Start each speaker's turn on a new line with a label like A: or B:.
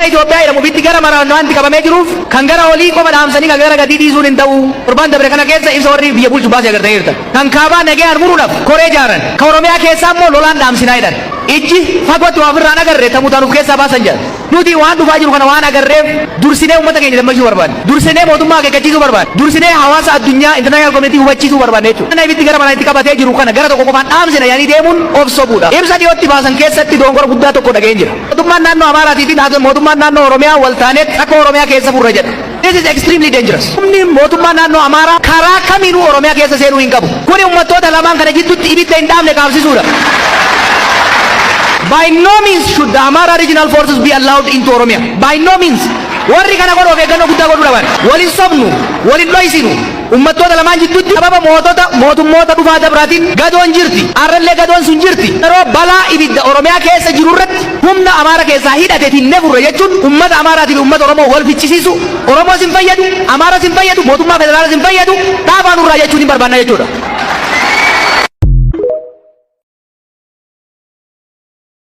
A: Itoophiyaa jedhamu ofitti gara maraan wanti qabamee jiruuf kan gara olii qofa dhaamsanii kan gara gadii dhiisuun hin ta'u. Torbaan dabre kana keessa ibsa warri biyya bulchu baasee agartaniirta. Kan kaabaa nagayaan muruudhaaf koree jaaran. Kan Oromiyaa keessaa immoo lolaan dhaamsinaa jedhan. Ijji fagootti waa ofirraan agarre tamutaan of keessaa baasan jedhan. Nuti waan dhufaa jiru kana waan agarreef dursinee uummata keenya dammaqsuu barbaanne. Dursinee mootummaa akeekkachiisuu barbaanne. Dursinee hawaasa addunyaa, international community, hubachiisuu barbaanne jechuudha. Kana ibiddi gara maraatti qabatee jiru kana gara tokko qofaan dhaamsina yaanii deemuun of sobuudha. Ibsa dhiyootti baasan keessatti dogongora guddaa tokko dhageen jira. Mootummaan naannoo Amaaraatii fi mootummaan naannoo Oromiyaa wal taaneet rakkoo Oromiyaa keessa furra jedha. This is extremely dangerous. Humni mootummaa naannoo Amaaraa karaa kamiinuu Oromiyaa keessa seenuu hin qabu. Kuni uummattoota lamaan kana jidduutti ibidda hin dhaamne qaabsisuudha. By no means should the Amara regional forces be allowed into Oromia. By no means. Warri kana godhu of eeggannoo guddaa godhuu dhaban. Walin sobnu, walin dhoysinu. Uummattoota lamaan jidduutti sababa mootota mootummoota dhufaa dabraatiin gadoon jirti. Arrallee gadoon sun jirti. Yeroo balaa ibidda Oromiyaa keessa jiru irratti humna Amaara keessaa hidhate finnee furre jechuun uummata Amaaraatii fi uummata Oromoo wal fichisiisu. Oromoos hin fayyadu, Amaaras hin fayyadu, mootummaa federaalas hin fayyadu. Dhaabaa nurraa jechuun hin barbaanna jechuudha.